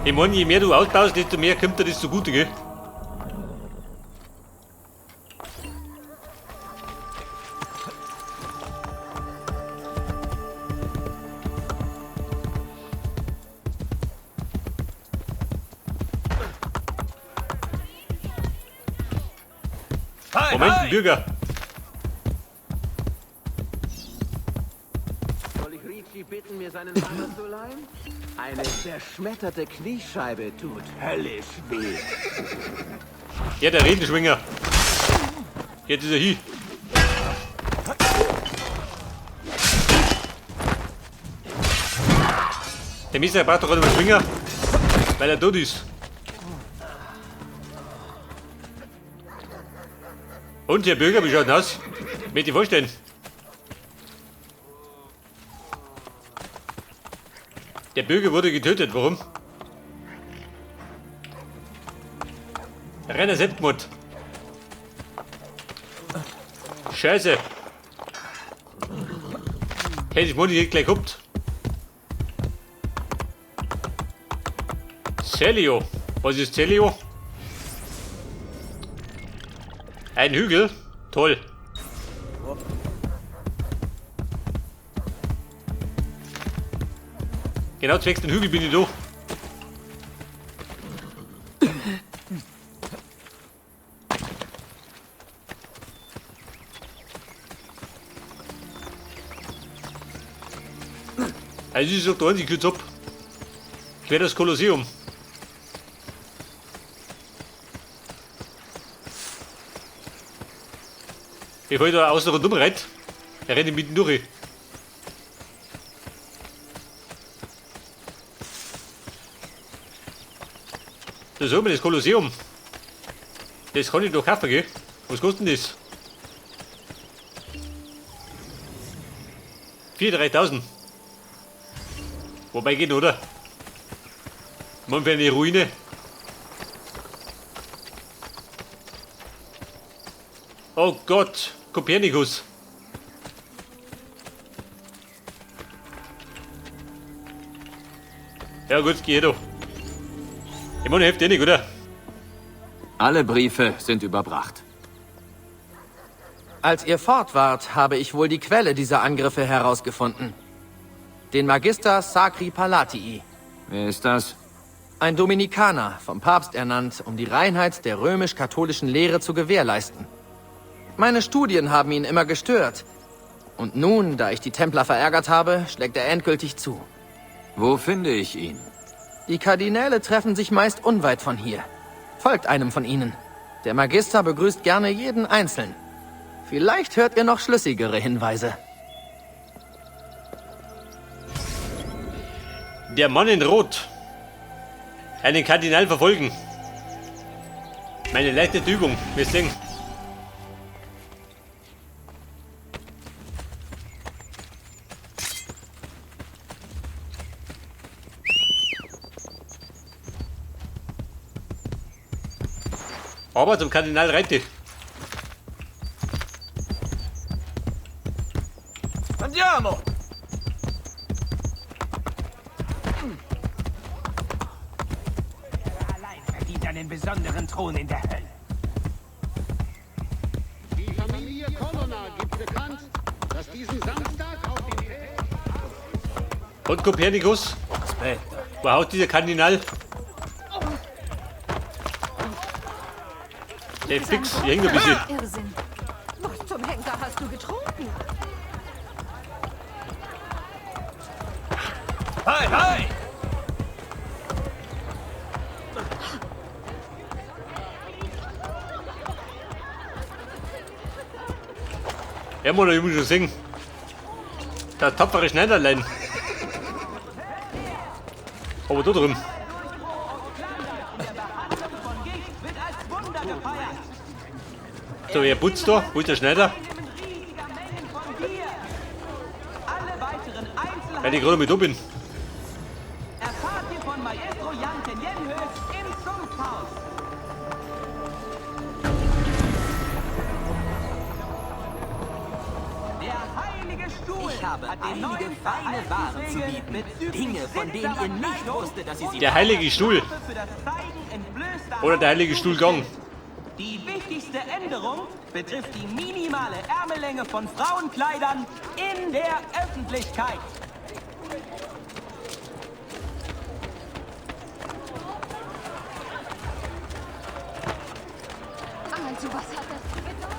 Ich meine, je mehr du ausbaust, desto mehr kommt dir das zugute, gell? Hey, Moment, hey! Bürger. Soll ich Ricci bitten, mir seinen Hammer zu leihen? Eine zerschmetterte Kniescheibe tut höllisch weh. Ja, der Redenschwinger. Jetzt ist er hier. Der Meister braucht doch einen Schwinger, weil er tot ist. Und Herr Bürger, wie schaut denn aus? Möchte ich vorstellen. Der Bürger wurde getötet, warum? Renner Selbstmord. Scheiße. Hätte ich Moni gleich gehabt. Celio. Was ist Celio? Ein Hügel. Toll. Genau zwecks den Hügel bin ich da. Also ist doch da einzig kurz ab. Quer das Kolosseum. Bevor ich da außen rundum renne, da renne ich mitten durch. Da ist oben das Kolosseum. Das kann ich doch kaufen, gell? Was kostet denn das? 34.000. Wobei geht, oder? Man für eine Ruine. Oh Gott, Kopernikus. Ja gut, geh doch. Ich meine, hilft eh nicht, oder? Alle Briefe sind überbracht. Als ihr fort wart, habe ich wohl die Quelle dieser Angriffe herausgefunden. Den Magister Sacri Palatii. Wer ist das? Ein Dominikaner, vom Papst ernannt, um die Reinheit der römisch-katholischen Lehre zu gewährleisten. Meine Studien haben ihn immer gestört. Und nun, da ich die Templer verärgert habe, schlägt er endgültig zu. Wo finde ich ihn? Die Kardinäle treffen sich meist unweit von hier. Folgt einem von ihnen. Der Magister begrüßt gerne jeden Einzeln. Vielleicht hört ihr noch schlüssigere Hinweise. Der Mann in Rot. Einen Kardinal verfolgen. Meine leichte Übung. Wir sehen. Aber zum Kardinal reite. Andiamo! Allein verdient einen besonderen Thron in der Hölle. Die Familie Colonna gibt bekannt, dass diesen Samstag auf dem Und Kopernikus? Aspetta. Wo haut dieser Kardinal? Der fix, hier hängt ein bisschen. Irrsinn. Was zum Henker hast du getrunken? Hey, hey! Ja, Mann, ich muss schon singen. Der tapfere Schneiderlein. Aber da drin. So, wer putzt da? Wo ist der Schneider? Weil ich gerade mit da bin. Erfahrt ihr von Maestro Jan Tenjenhös im Zunfthaus. Der heilige Stuhl Ich habe hat den einige neuen feine Waren zu Verhaltensregeln bieten. bezüglich Dinge, von denen sittsamer ihr nicht Kleidung wusstet, dass ihr sie Der Heilige Stuhl. Strafe für das Zeigen entblößter Oder der Haut Heilige Stuhlgang. zugestimmt. Die wichtigste Änderung betrifft die minimale Ärmellänge von Frauenkleidern in der Öffentlichkeit. Also, was hat das zu bedeuten?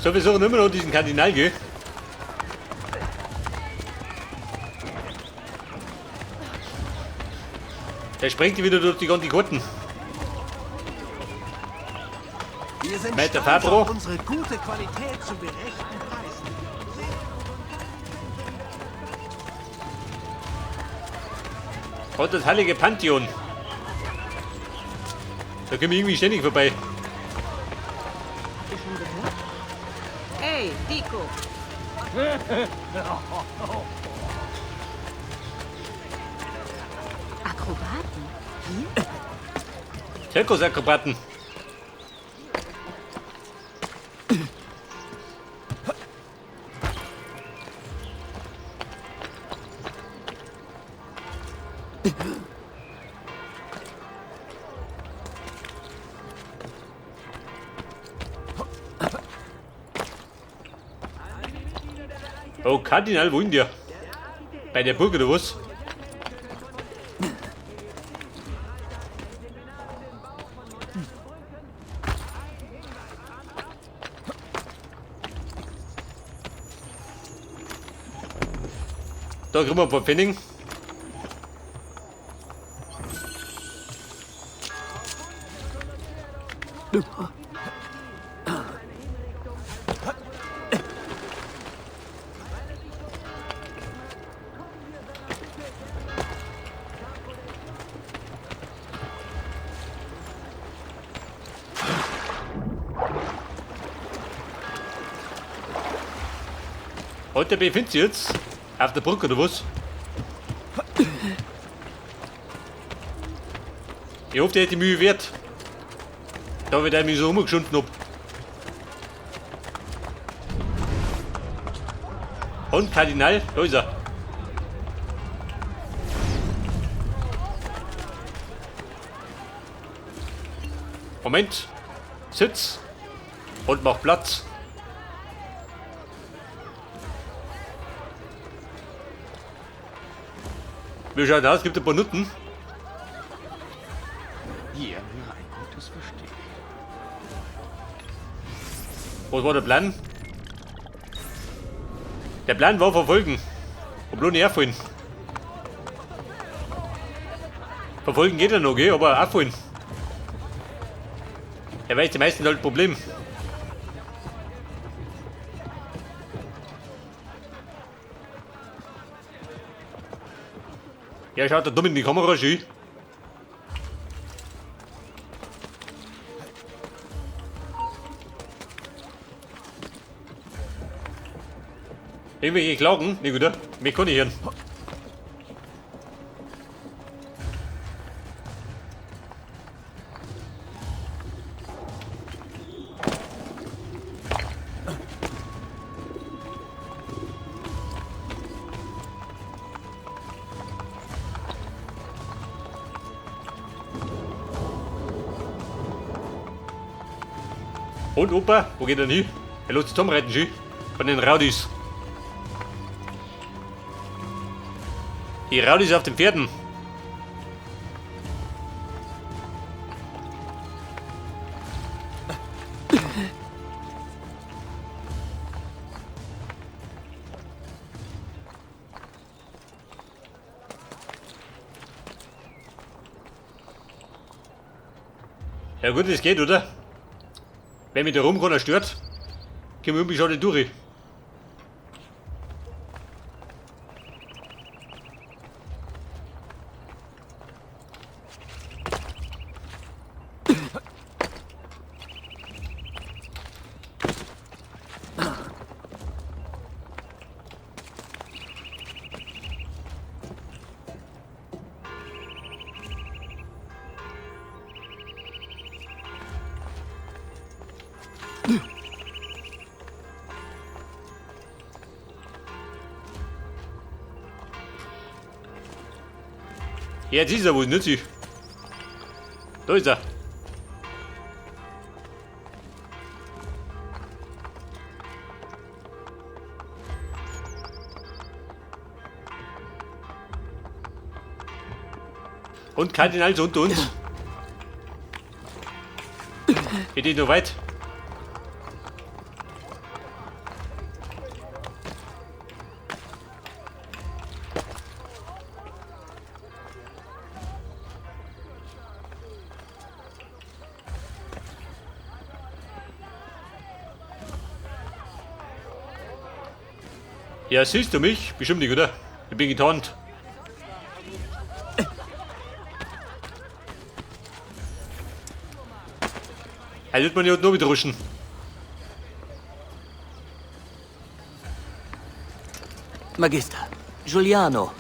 So, wir suchen immer noch diesen Kardinal, gell? Der sprengt wieder durch die ganzen Karten. Wir sind Meister stolz Fabro. auf unsere gute Qualität zu gerechten Preisen. Und das heilige Pantheon. Da kommen wir irgendwie ständig vorbei. Habt ihr schon gehört? Ey, Dico. Akrobaten? Hier? Zirkusakrobaten. Oh, Kardinal, wo in dir? Bei der Burg oder was? Da kriegen wir ein paar Pfennig. Und der befindet sich jetzt auf der Brücke oder was? Ich hoffe, der hätte die Mühe wert. Da wird er mich so rumgeschunden hab. Und Kardinal, da ist er. Moment. Sitz. Und mach Platz. Wie schaut aus? Gibt ein paar Nutten. Hier nur ein gutes Versteck. Was war der Plan? Der Plan war verfolgen. Und bloß nicht herfallen. Verfolgen geht ja noch, gell? Aber abholen. Er weiß, die meisten halt Problem. Ja, schaut da dumm in die Kamera schön. Irgendwelche Klagen? Ne, gut, mich kann ich hören. Und Opa, wo geht er denn hin? Er lässt sich zusammenreiten, schön. Von den Raudis. Die Raudis auf den Pferden. Ja gut, es geht, oder? Wenn mich der Rumkommen stört, kommen wir irgendwie schon nicht durch. Jetzt ist er, wo ist denn sie? Da ist er. Und Kardinal ist unter uns. Geht nicht noch weit. Ja, siehst du mich? Bestimmt nicht, oder? Ich bin getarnt. Er wird man hier unten wieder ruschen. Magister, Giuliano,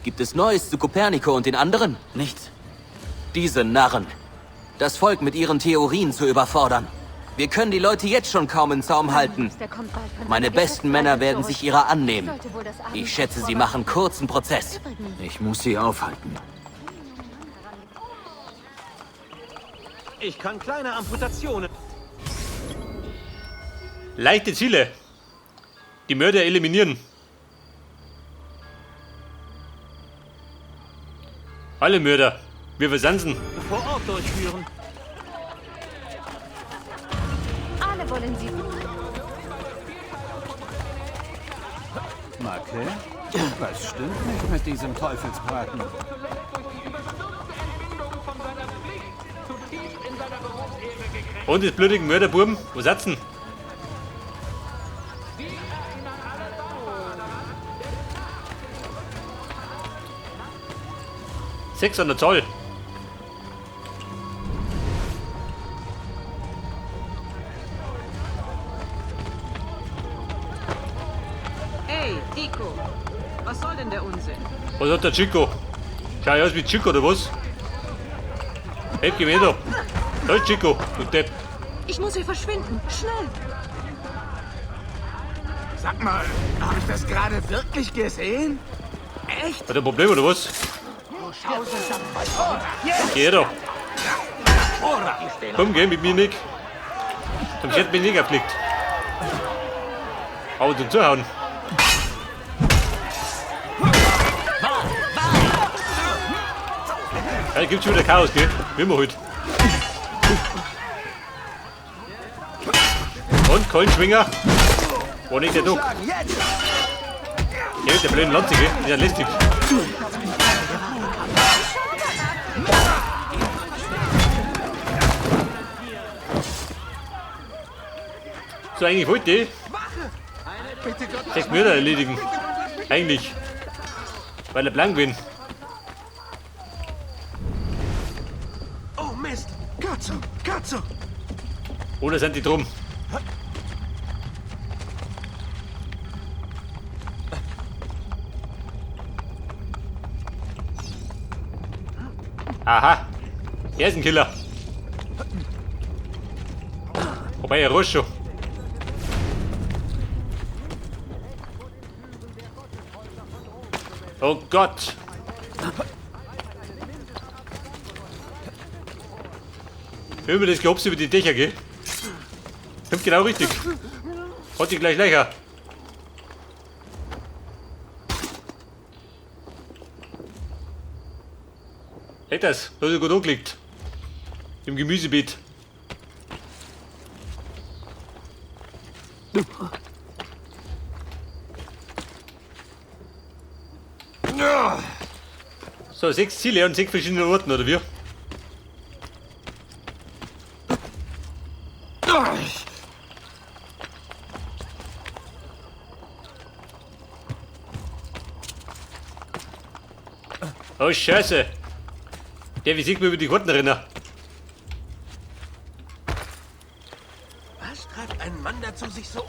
gibt es Neues zu Copernico und den anderen? Nichts. Diese Narren. Das Volk mit ihren Theorien zu überfordern. Wir können die Leute jetzt schon kaum in Zaum halten. Meine besten Männer werden sich ihrer annehmen. Ich schätze, sie machen kurzen Prozess. Ich muss sie aufhalten. Ich kann kleine Amputationen. Leichte Ziele. Die Mörder eliminieren. Alle Mörder. Wir versanzen. Vor Ort durchführen. Alle wollen sie. Marke? Was stimmt nicht mit diesem Teufelsbraten? Und das blödigen Mörderbuben. Wo satzen? Sechs an der Zahl. Ey, Dico. Was soll denn der Unsinn? Was hat der Chico? Schau ich aus wie Chico oder was? Hey, geh mir da. Da ist Chico, du Depp. Ich muss hier verschwinden. Schnell. Sag mal, habe ich das gerade wirklich gesehen? Echt? Hat er ein Problem oder was? Geh her da. Komm, geh mit mir nicht. Zum Schätzen bin ich nicht abgelegt. Aber zum Zuhauen. Ja, gibt schon wieder Chaos, gell? Wie immer heute. Und Keulenschwinger. Wo nicht der Druck? Ja, mit der blöden Lanze, gell? Die ist ja lästig. So, eigentlich wollte ich 6 Mörder erledigen. Eigentlich. Weil ich blank bin. Oh Mist! Katze! Katze! Oder sind die drum? Aha! Er ist ein Killer. Wobei er rutscht schon. Oh Gott! Über das Gehops über die Dächer, gell? Kommt genau richtig. Hat die gleich leichter. Hey, das, das ist gut angelegt. Im Gemüsebeet. So, 6 Ziele und 6 verschiedene Orten, oder wie? Oh, Scheiße! Der, wie sieht man über die Karten rennen? Was treibt einen Mann dazu, sich so...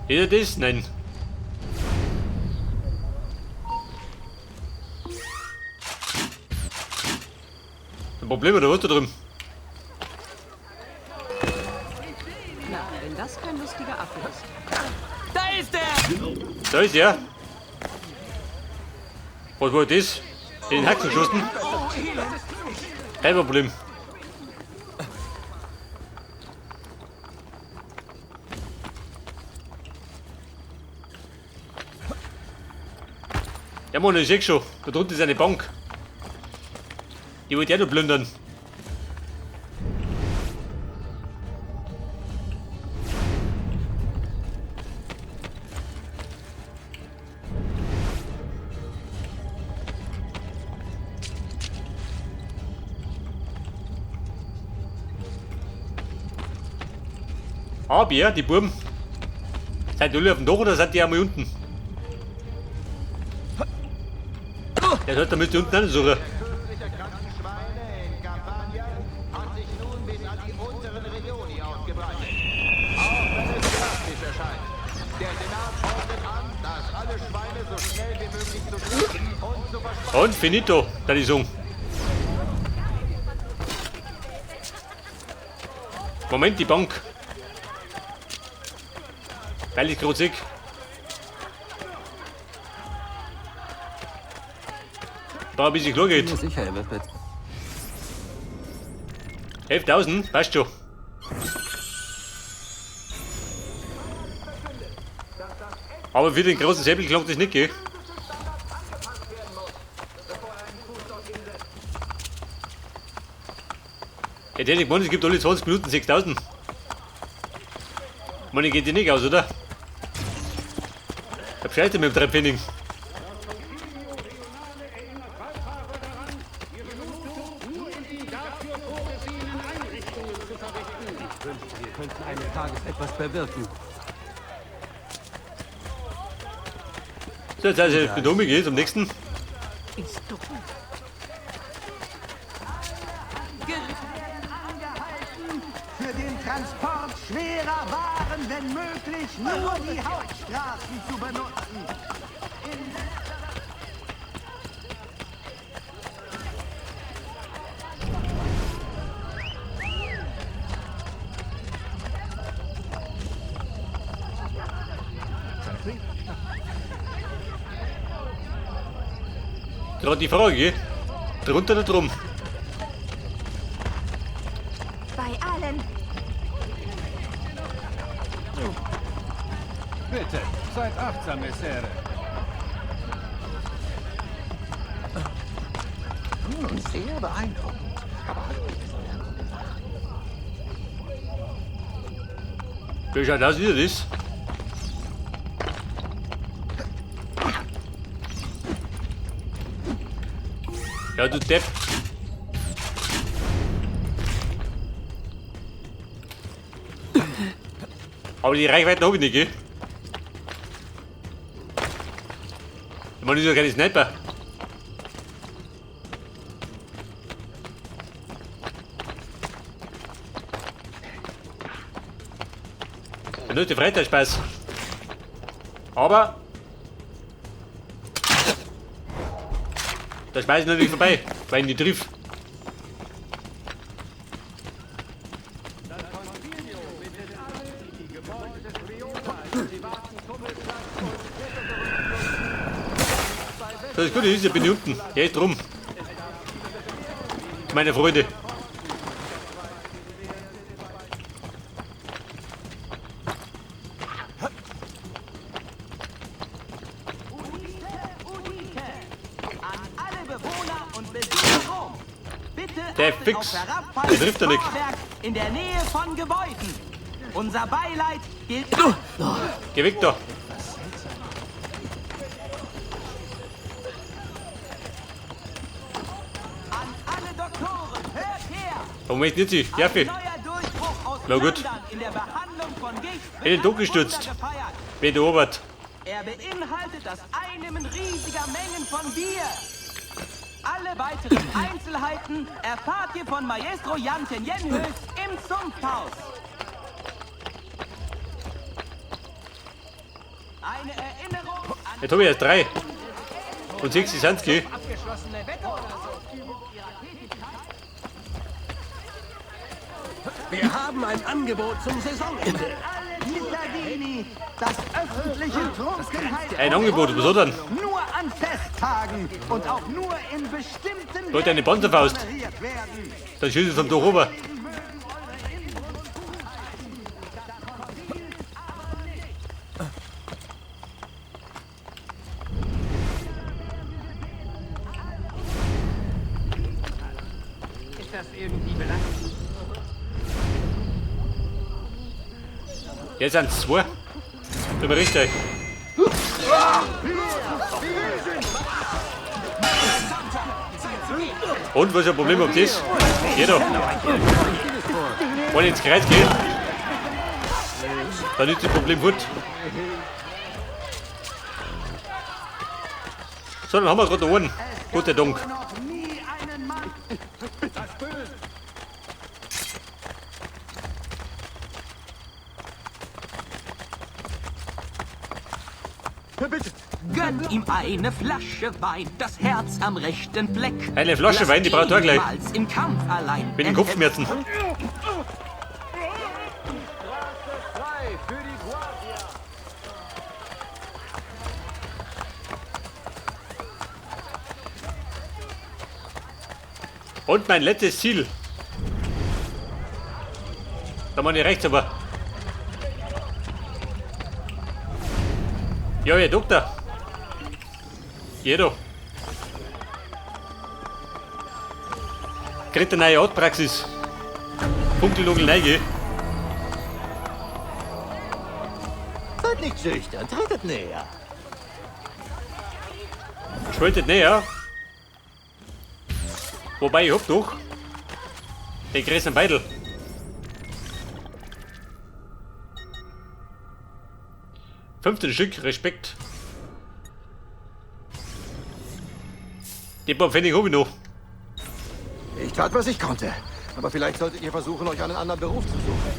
Ist er das? Nein. Ein Problem oder was da drüben? Na, wenn das kein lustiger Affe ist. Da ist er! Da ist er! Was war das? In den Haxen geschossen? Kein Problem. Ja, Mann, ich seh schon. Da drunten ist eine Bank. Die wollte ich auch noch plündern. Aber die Buben, sind die alle auf dem Dach oder sind die einmal unten? Der sollte müsste unten auch suchen. Und finito, da die sagen. Moment, die Bank. Weil ich gerade sehe. Da ein bisschen klar geht. Sicher, er wird mit 11.000, passt schon. Aber für den großen Säbel klappt das nicht, gell? Hätte ich gemeint, es gibt alle 20 Minuten 6.000. Meine, geht die nicht aus, oder? Ich hab Scheiße mit dem 3 Pfennig. Ich wünschte, wir könnten eines Tages etwas bewirken. So, jetzt also ich bin umgegangen zum nächsten. Ist dumm. Für den Transport schwerer Waren, wenn möglich, nur die Hauptstraßen zu benutzen. Gerade die Frage, drunter oder drum? Bei allen. Bitte, seid achtsam, Messere. Sehr beeindruckend. Aber Wie schaut aus, wie das ist? Ja, du Depp. Aber die Reichweite habe ich nicht, gell? Ich meine, das ist ja keine Sniper. Ja, nur der Freitagsspaß. Aber da schmeiß ich natürlich vorbei, weil ich nicht triff. So, das Gute ist, ich bin hier unten. Ja, ist drum. Meine Freunde. Der Fix. Der trifft er nicht. In der Nähe von Gebäuden. Unser Beileid gilt. Geh weg da. An alle Doktoren, hört her! Warum ist nicht sie? Jaffe. Na gut. In In den Tod gestürzt. Peter Obert. Er beinhaltet das Einnehmen riesiger Mengen von Bier. Alle weiteren Einzelheiten erfahrt ihr von Maestro Jan Tenjenhös im Zunfthaus. Eine Erinnerung an Jetzt habe ich erst 3. Und 6 sind's, gell? abgeschlossene Wette oder so. Wir haben ein Angebot zum Saisonende. Alle Cittadini, das öffentliche Trunkenheit Ein Angebot, was hat er denn? nur an Festtagen und auch nur in bestimmten Leute, eine Panzerfaust. Dann schießt es von da rüber. Ist das irgendwie belastend? Jetzt sind es zwei. Überricht euch. Und was ist ein Problem ob das? Geh doch. Wenn ich ins Kreis gehe, dann ist das Problem fort. So, dann haben wir gerade noch einen. Gott sei Dank. Gönnt ihm eine Flasche Wein, das Herz am rechten Fleck. Eine Flasche Wein, die braucht er gleich. Im Kampf allein. Mit den Kopfschmerzen. Und mein letztes Ziel. Da meine ich rechts aber. Ja, Herr Doktor. Jeder. Kriegt eine neue Arztpraxis. Funkelnagel Neige. Seid nicht schüchtern, tretet näher. Tretet näher? Wobei, ich hab doch den großen Beidel. 15 Stück, Respekt. Die paar Pfennig hab ich noch. Ich tat, was ich konnte. Aber vielleicht solltet ihr versuchen, euch einen anderen Beruf zu suchen.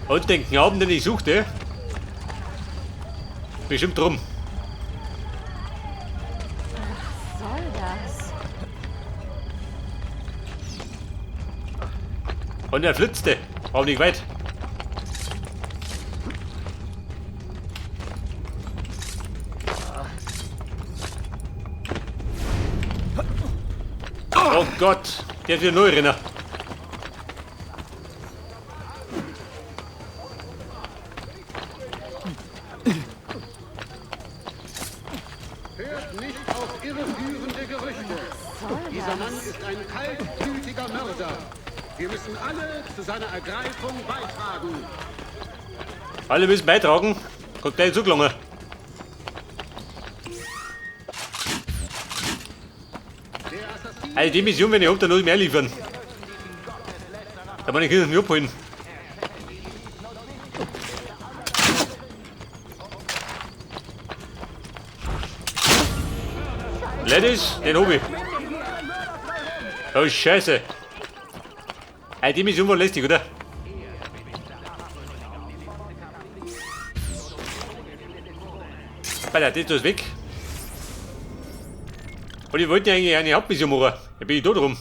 Und den Knaben, den ich suchte, bestimmt drum. Was soll das? Und er flitzte. Auch nicht weit. Oh Gott, der hat wieder neu Renner. Hört nicht auf irreführende Gerüchte. Dieser Mann ist ein kaltblütiger Mörder. Wir müssen alle zu seiner Ergreifung beitragen. Alle müssen beitragen. Kommt gleich zugelangen. Also die Mission, wenn ich hab, dann muss ich mehr liefern. Da kann ich mich abholen. Ladies, den hab ich. Oh Scheiße. Ey, die Mission war lästig, oder? Alter, das ist weg. Und ich wollte ja eigentlich eine Hauptmission machen. Da bin ich da drum.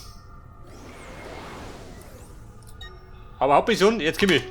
Aber Hauptmission, jetzt komm ich.